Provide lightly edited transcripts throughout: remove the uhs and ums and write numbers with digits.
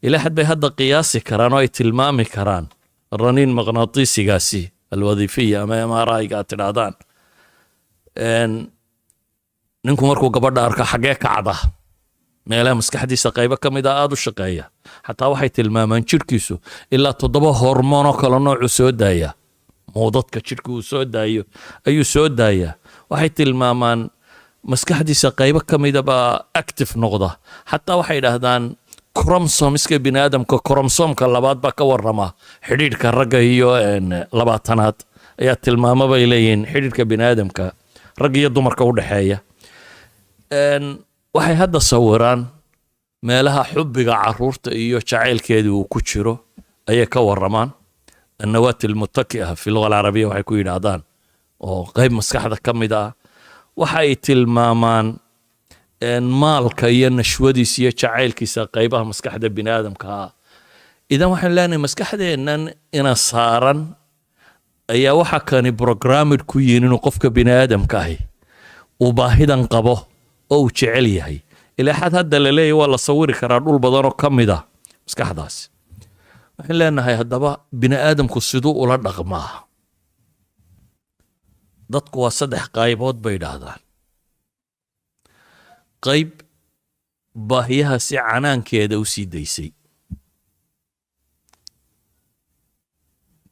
Ilaa xad bay hadda qiyaasi karaan oo ay tilmaami karaan رنين مغناطيسي gaasi الوظيفية ama MRI-ga aad tidhaahdaan. Ninku markuu gabadha arko, xaggee kacda? Meelaha maskaxdiisa qaybo ka mid a aada u shaqeeya. Xataa waxay tilmaamaan jidhkiisu ilaa 7 hormoon oo kale noocuu soo daaya, muudadka jidhka uu soo daayo ayuu soo daayaa. Waxay tilmaamaan maskaxdiisa qaybo ka mida baa active noqda. Xataa waxay idhaahdaan chromosomeska bini aadamka, chromosomeka labaad baa ka warrama xidhiidhka ragga iyo 20aad ayaa tilmaamo bay leeyihiin, xidhiidhka bini aadamka, ragga iyo dumarka u dhexeeya. Waxay hadda sawiraan meelaha xubbiga caruurta iyo jacaylkeedii uu ku jiro ayay ka warramaan. النواة المتكئة في اللغة العربية waxay ku yidhaahdaan, oo qayb maskaxda ka mid ah. Waxa ay tilmaamaan maalka iyo nashwadiisa iyo jacaylkiisa, qaybaha maskaxda bini aadamka ah. Idan waxaynu leenahay maskaxdeennan ina saaran ayaa waxa kani programmed ku yihiin inuu qofka bini aadamka ahi uu baahidan qabo oo uu jecel yahay. Ilaa xad hadda la leeyahy waa la sawiri karaa dhul badan oo ka mid ah maskaxdaasi. Waxaan leenahay haddaba, bini aadamku siduu ula dhaqmaa? Dadku waa saddex qaybood bay idhaahdaan. Qayb baahiyaha si canaankeeda u sii daysay,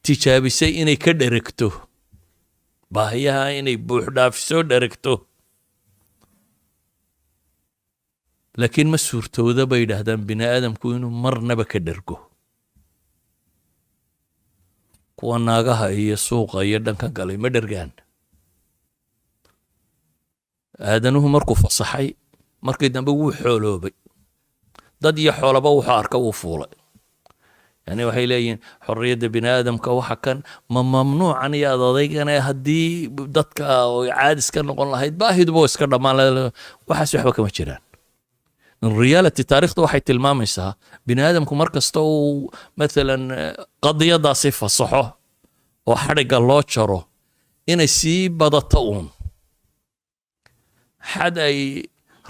tijaabisay inay ka dheregto baahiyaha, inay buuxdhaafisoo dheregto, laakiin ma suurtooda bay yidhaahdaan bini aadamku inuu marnaba ka dhergo. Kuwa naagaha iyo suuqa iyo dhanka galay ma dhergaan. Aadanuhu markuu fasaxay markii dambe wuu xooloobay, dad iyo xoolaba wuxuu arka wuu fuulay. Yani waxay leeyihiin xorriyadda bini aadamka waxa kan ma mamnuucan iyo adadeygane, haddii dadka caadis ka noqon lahayd baahiduba waa iska dhammaan lahayd. Waxaas waxba kama jiraan. In reality, taariikhda waxay tilmaamaysaa bini aadamku mar kasta uu mathalan qadiyadaasi fasaxo oo xadhigga loo jaro inay sii badato uun, xad ay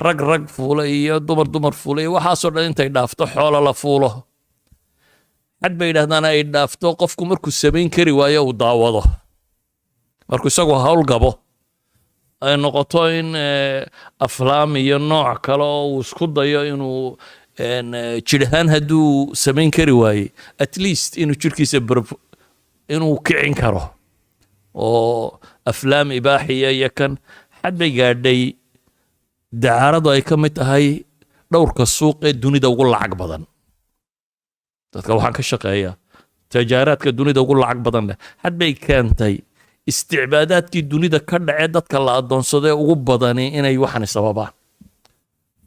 rag rag fuulay iyo dumar dumar fuulay iyo waxaasoo dhan intay dhaafto, xoolo la fuulo, xad bay yidhahdaan ay dhaafto, qofku markuu samayn kari waayo uu daawado, markuu isagu hawl gabo ay noqoto in aflaam iyo nooc kale oo uu isku dayo inuu jidh ahaan hadduu samayn kari waayey, at least inuu jidhkiisa inuu kicin karo oo aflaam ibaaxiya iyo kan. Xad bay gaadhay dacaaradu ay ka mid tahay dhowrka suuq ee dunida ugu lacag badan, dadka waxaan ka shaqeeya tajaaraadka dunida ugu lacag badan leh. Xad bay keentay isticbaadaadkii dunida ka dhacee dadka la addoonsado ee ugu badani inay waxani sababaan,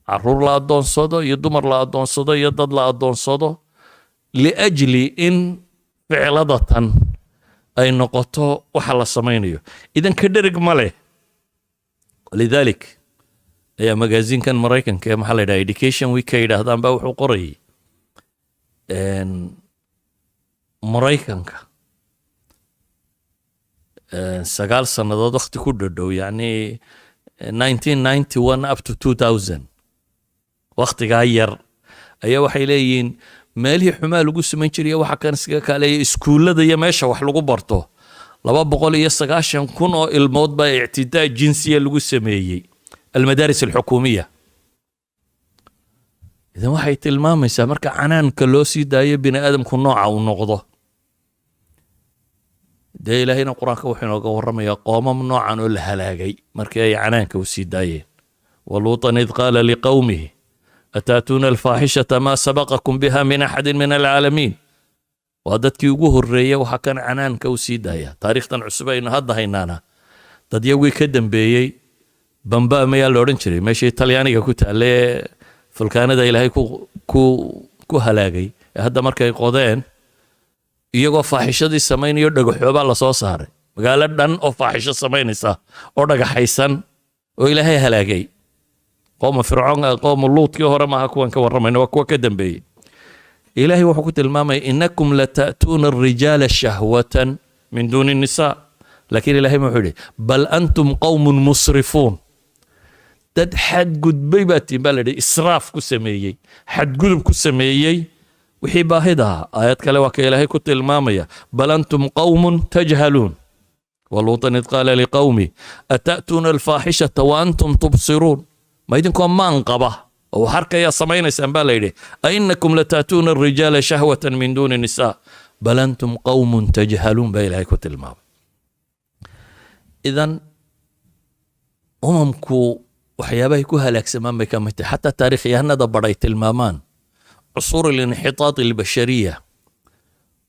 caruur la addoonsado iyo dumar la addoonsado iyo dad la addoonsado, لأجل in ficladatan ay noqoto waxa la samaynayo. Idan ka dherig ma leh. لذلك ayaa magaasiinkan Maraykanka ee maxaa la yidhaha, Education Week ka yidhaahdaan, baa wuxuu qorayay Maraykanka 9 sannadood waqti ku dhodhow, yacni 1991 up to 2000, waqtigaa yar ayaa waxay leeyihiin meelihii xumaa lagu samayn jiray waxa kan iskaga kaaleeya iskuullada iyo meesha wax lagu barto, 290,000 oo ilmood baa اعتداء جنسية lagu sameeyey المدارس الحكومية. Idan waxay tilmaamaysaa marka canaanka loo sii daayo bini aadamku nooca uu noqdo. Dee Ilaahayna Qur-aanka wuxuu inooga warramayaa qoomam noocan oo la halaagay markii ay canaanka u sii daayeen. ولوطا إذ قال لقومه أتأتون الفاحشة ما سبقكم بها من أحد من العالمين. Waa dadkii ugu horreeyey waxaa kan canaanka u sii daaya. Taariikhdan cusub aynu hadda haynaana dadyagii ka dambeeyey. Bamba mayaa la odhan jiray meeshii Talyaaniga ku taalle ee fulkaanada Ilaahay ku halaagay, ee hadda markay qodeen iyagoo faaxishadii samaynayo dhagaxoobaa lasoo saaray, magaalo dhan oo faaxisho samaynaysa oo dhagaxaysan oo Ilaahay halaagay? Qooma Fircoon, qooma Luudkii hore maaha kuwan ka warramayna, waa kuwa ka dambeeyey. Ilaahay wuxuu ku tilmaamaya إنكم لتأتون الرجال شهوة من دون النساء. Laakiin Ilahay muxuu yidhi? بل أنتم قوم مسرفون. Dad xadgudbay baa tiin baa la yidhi, israaf ku sameeyey, xadgudub ku sameeyey. Wixii baahida ahaa, aayad kale waa ka Ilaahay ku tilmaamaya: بل أنتم قوم تجهلون. ولوطا إذ قال لقومه أتأتون الفاحشة وأنتم تبصرون. Ma idinkoo maan qaba oo wax arkayaa samaynaysaan baa la yidhi. أئنكم لتأتون الرجال شهوة من دون النساء بل أنتم قوم تجهلون baa Ilaahay ku tilmaamay. Idan umamku waxyaabahay ku halaagsamaan bay ka mid tahay, xataa taariikhyahanada badhay tilmaamaan عصور الانحطاط البشرية.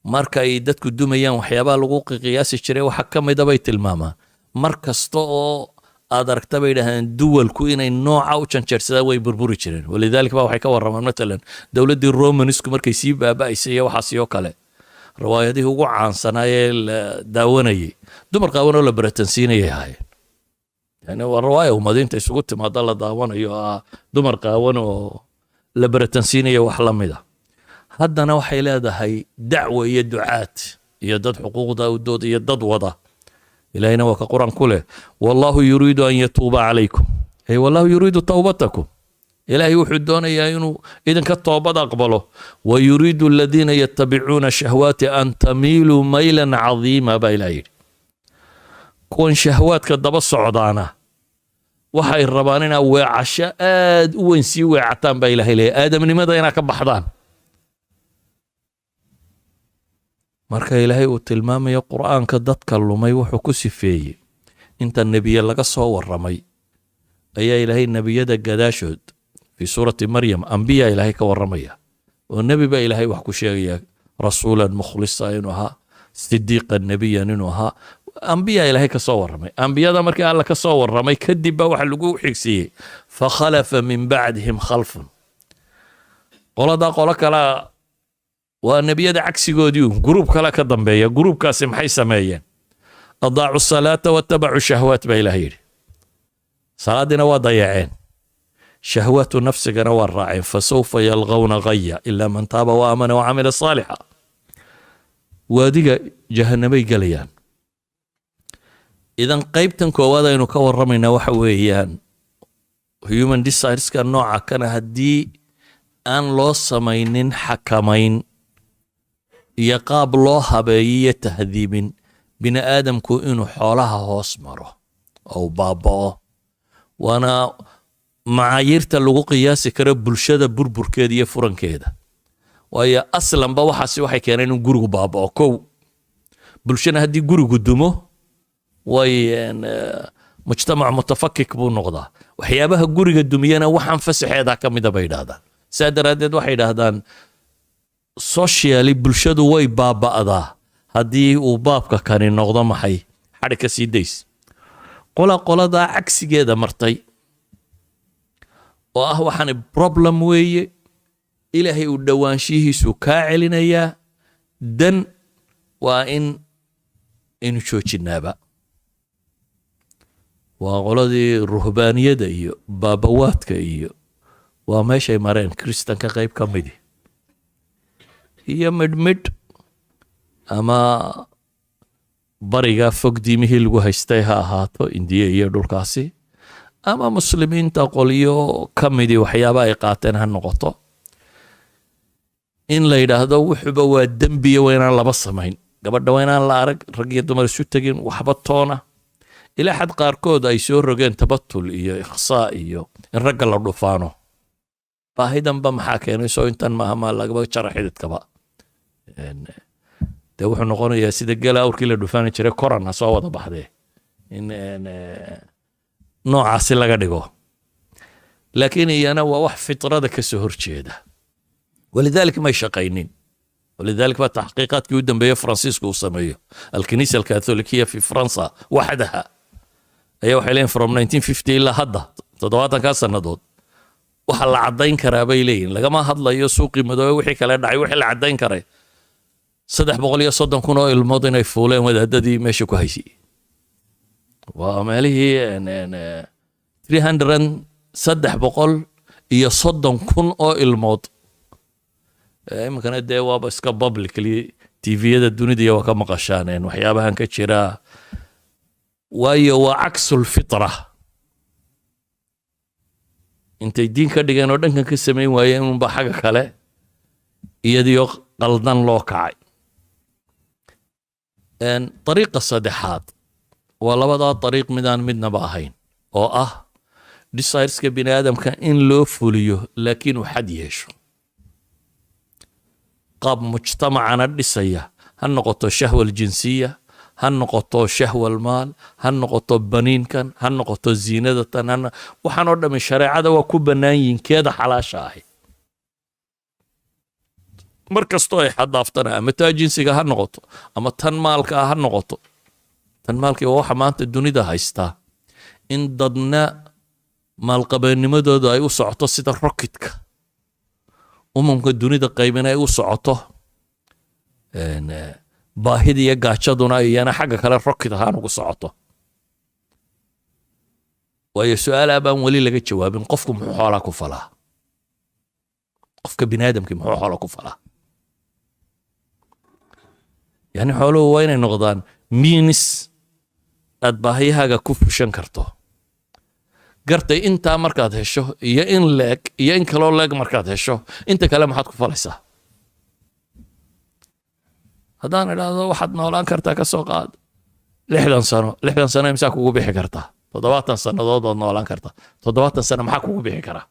Marka ay dadku dumayaan, waxyaabaha lagu qiyaasi jiray waxa ka mida bay tilmaamaan, mar kasta oo aad aragta, bay yidhahdeen, duwalku inay nooca u janjeersadaan, way burburi jireen. ولذلك ba waxay ka warramaan, matalan, dowladdii Romanisku markay sii baaba'aysay iyo waxaasi oo kale, riwaayadihii ugu caansanaa ee la daawanayay dumar qaawan oo la baratansiinayay ahaayeen. Yani waa riwaaya ummadiinta isugu timaada la daawanayo, ah dumar qaawan oo la baratansiinayo, wax la mida. Haddana waxay leedahay dacwo iyo ducaad iyo dad xuquuqda u dood iyo dad wada. Ilaahina waa ka Qur-aan ku leh: والله يريد أن يتوب عليكم، أي والله يريد توبتكم. Ilaahay wuxuu doonayaa inuu idinka toobad aqbalo. ويريد الذين يتبعون الشهوات أن تميلوا ميلا عظيما baa Ilaah yidhi. Kuwan shahwaadka daba socdaana waxay rabaan inaa weecasho aad u weyn sii weecataan baa Ilahay leeyahy, aadamnimada inaa ka baxdaan. Marka Ilaahay uu tilmaamayo Qur'aanka dadka lumay, wuxuu ku sifeeyey inta nebiye laga soo warramay ayaa Ilaahay nebiyada gadaashood, في سورة مريم, ambiya Ilaahay ka warramaya oo nebi baa Ilaahay wax ku sheegaya, رسولا مخلصا inuu ahaa, صديقا نبيا inuu ahaa. Ambiya Ilaahay ka soo warramay. Ambiyada markii Alla ka soo warramay kadib baa waxa lagu xigsiiyey: فخلف من بعدهم خلف. Qoladaa qolo kalaa waa nebiyada cagsigoodii un, group kale ka dambeeya. Groupkaasi maxay sameeyeen? أضاعوا الصلاة واتبعوا الشهوات baa Ilaah yidhi. Salaadiina waa dayaceen, shahwaatu nafsigana waa raaceen. فسوف يلقون غيا إلا من تاب وآمن وعمل صالحا. Waadiga jahanamay gelayaan. Idan qaybtan koowaad aynu ka warramaynaa waxa weeyaan human desireska nooca kana, haddii aan loo samaynin xakamayn iyo qaab loo habeeyo iyo tahdiibin, bini aadamku inuu xoolaha hoos maro oo baaba'o, waana macaayiirta lagu qiyaasi karo bulshada burburkeeda iyo furankeeda. Waayo, aslanba waxaasi waxay keeneen in gurigu baaba'o. Kow, bulshana haddii gurigu dumo, way مجتمع متفكك buu noqdaa. Waxyaabaha guriga dumiyana waxaan fasaxeedaa ka mida bay yidhaahdaan. Saa daraaddeed waxay yidhaahdaan, socially bulshadu way baaba'daa haddii uu baabka kani noqdo maxay xadhig ka sii days. Qola qoladaa cagsigeeda martay oo ah waxaani problem weeye, Ilaahay uu dhowaanshihiisu kaa celinayaa, dan waa in aynu joojinaaba, waa qoladii ruhbaaniyada iyo baabawaadka iyo waa meeshay mareen Kristanka qayb ka midi iyo midhmidh ama bariga fog diimihii lagu haystay ha ahaato, Indiya iyo dhulkaasi, ama Muslimiinta qolyo ka midii waxyaaba ay qaateen ha noqoto, in la yidhaahdo wuxuba waa dembiya, waa inaan laba samayn, gabadha waa inaan la arag, rag iyo dumar isu tegin, waxba toona, ilaa xad qaarkood ay soo rogeen تبتل iyo إخصاء iyo in ragga la dhufaano. Baahidanba maxaa keenay? Soo intan maaha, maa lagaba jara xididkaba. Dee wuxuu noqonayaa sida gela awrkii la dhufaani jiray, koran ha soo wada baxdee, in noocaasi laga dhigo. Laakiin iyana waa wax fitrada ka soo horjeeda. ولذلك may shaqaynin. ولذلك baa taxqiiqaadkii u dambeeye Faransiisku uu sameeyo, الكنيسة الكاثوليكية في فرنسا وحدها, ayaa waxay leeyihin from 1950 ilaa hadda, 70-kaa sannadood, waxa la caddayn karaa bay leeyihin, lagama hadlayo suuqii madoobe, wixii kale dhacay, wixii la caddayn karay, 330,000 oo ilmood inay fuuleen wadaadadii meesha ku haysay. Waa meelihii 300, 330,000 oo ilmood. Iminkana dee waaba iska publicly, TVyada dunida waa ka maqashaan waxyaabahan ka jira. Waayo, waa عكس الفطرة. Intay diin ka dhigeen oo dhankan ka samayn waayeen unba xagga kale Iyadiyo qaldan loo kacay. Dariiqa saddexaad waa labadaa dariiq midaan midnaba ahayn, oo ah desireska bini aadamka in loo fuliyo, laakiin uu xad yeesho, qaab mujtamacana dhisaya. Ha noqoto shahwa aljinsiya, ha noqoto shahwa almaal, ha noqoto baniinkan, ha noqoto ziinadatan, waxaan oo dhammi shareecada waa ku bannaan yihiin keeda xalaasha ahi. Mar kastoo ay xaddaaftana, ama taa jinsiga ha noqoto ama tan maalka ha noqoto. Tan maalkii waa waxa maanta dunida haystaa, in dadna maalqabeennimadooda ay u socoto sida rocketka, umamka dunida qaybina ay u socoto, baahida iyo gaajaduna iyana xagga kale rocket ahaan ugu socoto. Waayo, su-aalaa baan weli laga jawaabin: qofku muxuu xoolaa ku falaa? Qofka bini aadamkii muxuu xoola ku falaa? Yani, xooluhu waa inay noqdaan means aad baahiyahaaga ku fushan karto. Gartay, intaa markaad hesho iyo in leeg iyo in kaloo leeg markaad hesho, inta kale maxaad ku falaysaa? Haddaan idhaahdo waxaad noolaan kartaa, ka soo qaad, 60 sano, 60 sano imsaa kugu bixi kartaa? 70 sannadood baad noolaan kartaa. 70 sano maxaa kugu bixi karaa?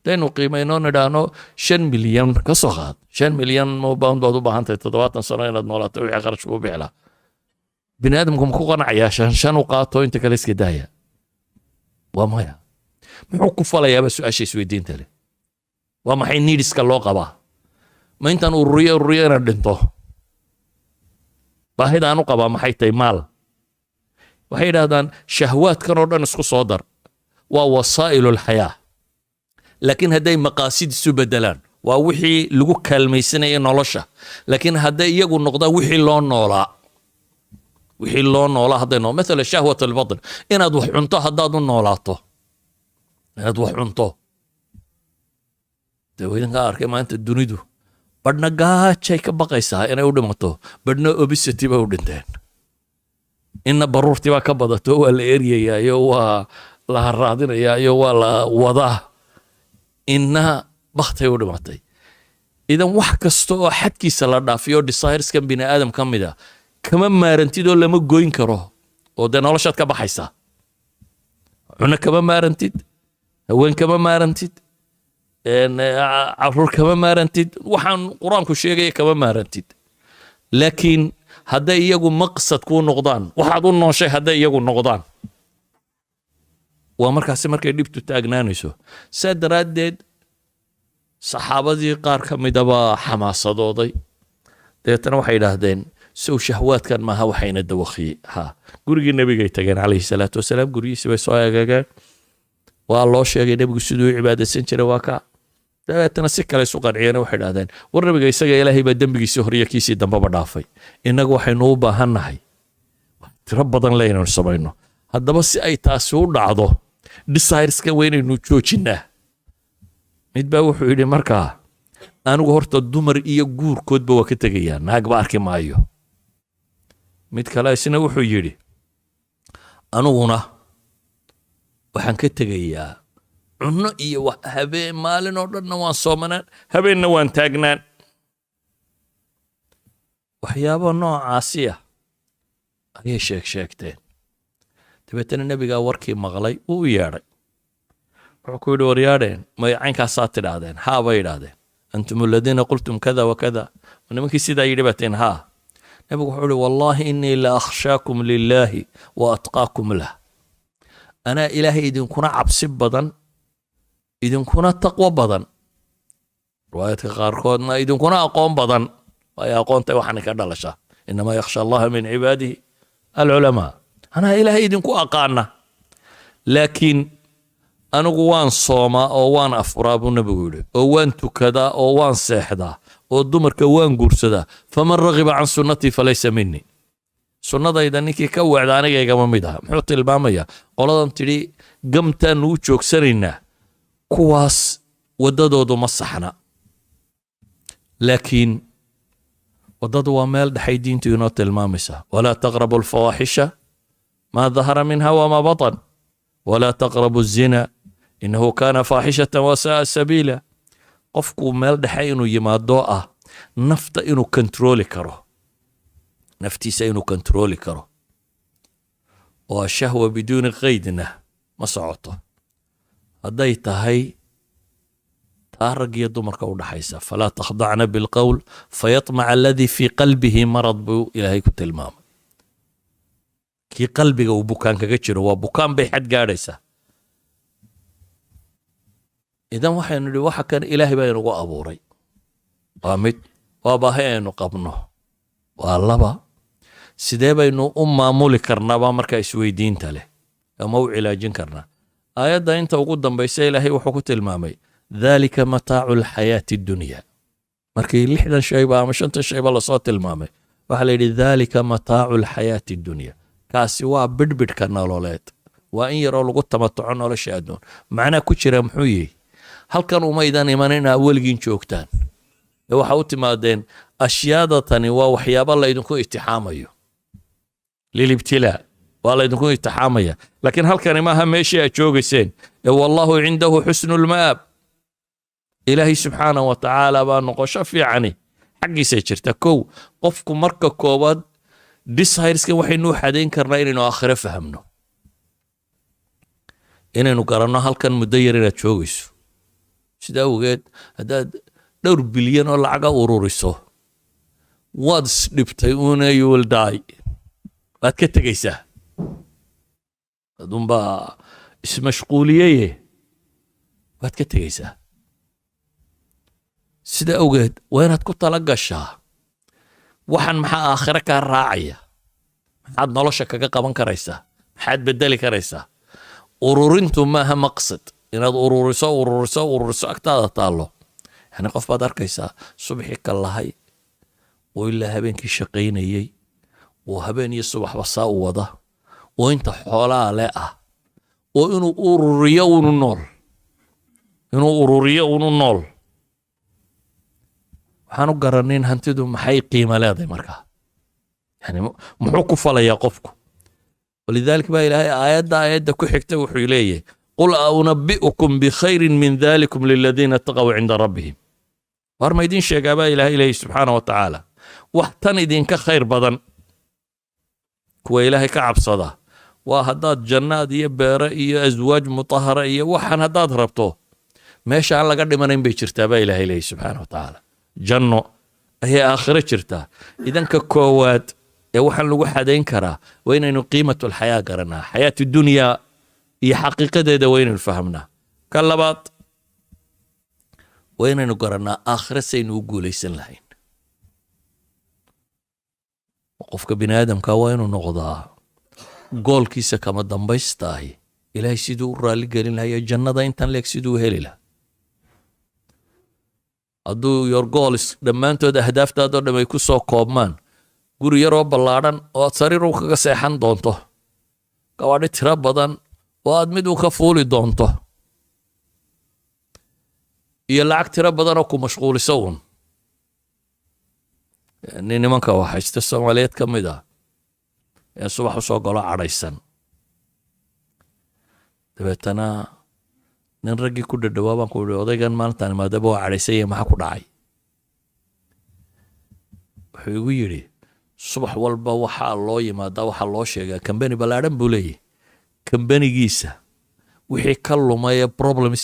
Hadaynu qiimayno, nidhaahno 5 milyan, ka soo qaad, 5 milyan pound baad u baahan tahay 70 sano inaad noolaato, wixii kharash kugu bixi lahaa. Bini aadamku ma ku qanacayaa shan shan u qaato, inta kale iska daaya? Waa maya. Muxuu ku falayaaba su-aasha isweydiinta leh. Waa maxay needska loo qabaa? Ma intaan ururiyo ururiyo inaan dhinto? Baahida aan u qabaa maxay tahay? Maal. Waxay yidhahdaan shahwaadkan oo dhan isku soo dar, waa wasaa'ilu alxayaa, laakiin hadday maqaasid isu bedelaan, waa wixii lagu kaalmaysanaya nolosha. Laakiin hadday iyagu noqdaan wixii loo noolaa, wixii loo noolaa hadday noo, mathala shahwat albatn, inaad wax cunto haddaad u noolaato, inaad wax cunto, dee idinkaa arkay maanta dunidu badhna gaajay ka baqaysaa inay u dhimato, badhna obesity bay u dhinteen, inna baruurtii baa ka badato, waa la eryayaayo, waa la haraadinayaayo, waa la wadaa, inna baktay u dhimatay. Idan wax kasta oo xadkiisa la dhaafiyo desireskan bini aadam ka mid a, kama maarantid oo lama goyn karo, oo dee noloshaad ka baxaysaa. Cuno kama maarantid, haween kama maarantid, caruur kama maarantid, waxaan Qur-aanku sheegaya kama maarantid. Laakiin hadday iyagu maqsad kuu noqdaan, waxaad u nooshay hadday iyagu noqdaan, waa markaasi markay dhibtu taagnaanayso. Saa daraaddeed saxaabadii qaar ka midabaa xamaasadooday. Dabeetana waxay idhaahdeen, sow shahwaadkan maaha waxayna dawakhiyey? Ha, gurigii nebigay tageen calayhi salaatu wasalaam. Guryihiisi bay soo egeegeen. Waa loo sheegay nebigu siduu u cibaadaysan jiray. Waa ka dabeetana si kale isu qanciyeen. Waxay idhahdeen, war nabiga isaga Ilaahay baa dembigiisii horiyo kiisii dambaba dhaafay. Innagu waxaynu u baahannahay tiro badan le inaynu samayno. Haddaba si ay taasi u dhacdo, desireska waa inaynu joojinnaa. Mid baa wuxuu yidhi, markaa anigu horta dumar iyo guurkoodba waa ka tegayaa, naagba arki maayo. Mid kale isna wuxuu yidhi, aniguna waxaan ka tegayaa cunno iyo habeen, maalin oo dhanna waan soomanaan, habeenna waan taagnaan. Waxyaabo noocaasi ah ayay sheeg sheegteen. Dabeetana nebigaa warkii maqlay, wuu u yeedhay. Wuxuu ku yidhi, waryaadheen, may caynkaasaa tidhaahdeen? Haa, bay idhaahdeen. Antum aladiina qultum kada wa kada? Nimankii sidaa yidhi baa tiin? Haa. Nebigu wuxuu uhi, wallaahi innii la akhshaakum lilaahi wa atqaakum lah. Anaa Ilaahay idinkuna cabsi badan, idinkuna taqwo badan, riwaayadka qaarkoodna idinkuna aqoon badan. Waayo, aqoonta waxaana ka dhalashaa, innamaa yakhsha Allaha min cibaadihi alculamaa. Anaa Ilaahay idinku aqaana, laakiin anigu waan soomaa oo waan afuraa, buu nebigu yidhi, oo waan tukadaa oo waan seexdaa oo dumarka waan guursadaa. Faman ragiba can sunnatii falaysa minii. Sunnadayda ninkii ka weecda aniga igama mid aha. Muxuu tilmaamayaa? Qoladan tidhi gamtaanu u joogsanaynaa, kuwaas waddadoodu ma saxna. Laakiin waddadu waa meel dhexay diintu inoo tilmaamaysaa. Walaa taqrabu alfawaaxisha maa dahara minha wamaa batan, walaa taqrabu الzina innahu kaana faaxishatan wasa'a sabiila. Qofku meel dhexe inuu yimaado ah nafta inuu control-i karo, naftiisa inuu control-i karo, oo shahwa biduuni qaydna ma socoto. Hadday tahay taa rag iyo dumarka u dhaxaysa, falaa takhdacna bilqowl fayatmaca alladii fii qalbihi marad, buu Ilaahay ku tilmaamay. Kii qalbiga uu bukaan kaga jiro, waa bukaan bay xad gaadhaysaa. Idan waxaynu nidhi, waxa kan Ilaahay baa inugu abuuray waa mid, waa baahi aynu qabno. Waa laba, sidee baynu u maamuli karnaabaa markaa isweydiinta leh, ama u cilaajin karnaa? Aayadda inta ugu dambaysa Ilaahay wuxuu ku tilmaamay dhalika mataacu alxayaati addunya. Markii 60 shayba ama 50 shayba lasoo tilmaamay, waxaa la yidhi dhalika mataacu alxayaati addunya, kaasi waa bidhbidhka nololeed, waa in yaroo lagu tamatuco nolosha adduun. Macnaa ku jira muxuu yihi? Halkan umaydan iman inaa weligiin joogtaan ee waxa u timaadeen ashyaada tani waa waxyaabo laydinku itixaamayo, lilibtilaa, waa laydinku itixaamaya, laakiin halkani maaha meeshii aad joogayseen ee wallaahu cindahu xusnu lma'aab. Ilaahay subxaanahu wa tacaala baa noqosho fiicani xaggiisay jirta. Kow, qofku marka koowaad desires-kan waxaynu u xadayn karnaa inaynu aakhiro fahamno, inaynu garanno halkan muddo yar inaad joogayso. Sida awgeed, haddaad dhowr bilyan oo lacaga ururiso, waad isdhibtay una, you will die, waad ka tegaysaa, adunbaa ismashquuliyeye, waad ka tegaysaa. Sida awgeed waa inaad ku tala gashaa waxan. Maxaa aakhiro kaa raacaya? Maxaad nolosha kaga qaban karaysaa? Maxaad bedeli karaysaa? Ururintu maaha maqsad, inaad ururiso, ururiso, ururiso, agtaada taallo. Yani qof baad arkaysaa subaxii ka lahay oo ilaa habeenkii shaqaynayey, oo habeen iyo subaxba saa u wada, oo inta xoolaa le ah, oo inuu ururiyo unu nool, inuu ururiyo unu nool. Waxaan u garanin hantidu maxay qiimo leedahay markaa, yani muxuu ku falayaa qofku? Walidaalika baa Ilaahay aayadda ku xigta wuxuu leeyahay: qul aunabi'ukum bikhayrin min dhalikum liladiina ittaqaw cinda rabbihim. War ma idin sheegaa, baa Ilaahay leeyahy subxaana wa tacaala, wax tan idinka khayr badan kuwa Ilaahay ka cabsada? Waa haddaad jannaad iyo beere iyo aswaaj mutahara iyo waxaan haddaad rabto, meesha aan laga dhimanayn bay jirtaa, baa Ilaahay leeyahy subxaana wa tacaala. Janno ayay aakhiro jirtaa. Idanka koowaad ee waxaan lagu xadayn karaa waa inaynu qiimatu alxayaa garanaa, xayaati dunyaa iyo xaqiiqadeeda waa inaynu fahamnaa. Ka labaad, waa inaynu garannaa aakhiro saynu u guulaysan lahayn. Qofka bini aadamka waa inuu noqdaa goal-kiisa kama dambaysta ahi Ilaahay siduu u raalli gelin lahaa iyo jannada intan leeg siduu u heli lahaa. Hadduu your goals dhammaantood, ahdaaftaadoo dham ay ku soo koobmaan guri yaroo ballaadhan oo aad sariir u kaga seexan doonto, gawaadhi tiro badan oo aad mid u ka fuuli doonto, iyo lacag tiro badan oo ku mashquuliso uun. Nin nimanka waxaysta Soomaaliyeed ka mid ah ee subax usoo galo cadhaysan, dabeetana nin raggii ku dhadhawaa baan ku ihi, "Odaygan maalintaan imaadaba waa cadhaysan yahay, maxaa ku dhacay?" Wuxuu igu yidhi, "Subax walba waxaa loo yimaadaa, waxaa loo sheegaa kambani ballaadhan buu leeyahy, kambanigiisa wixii ka lumay ee problems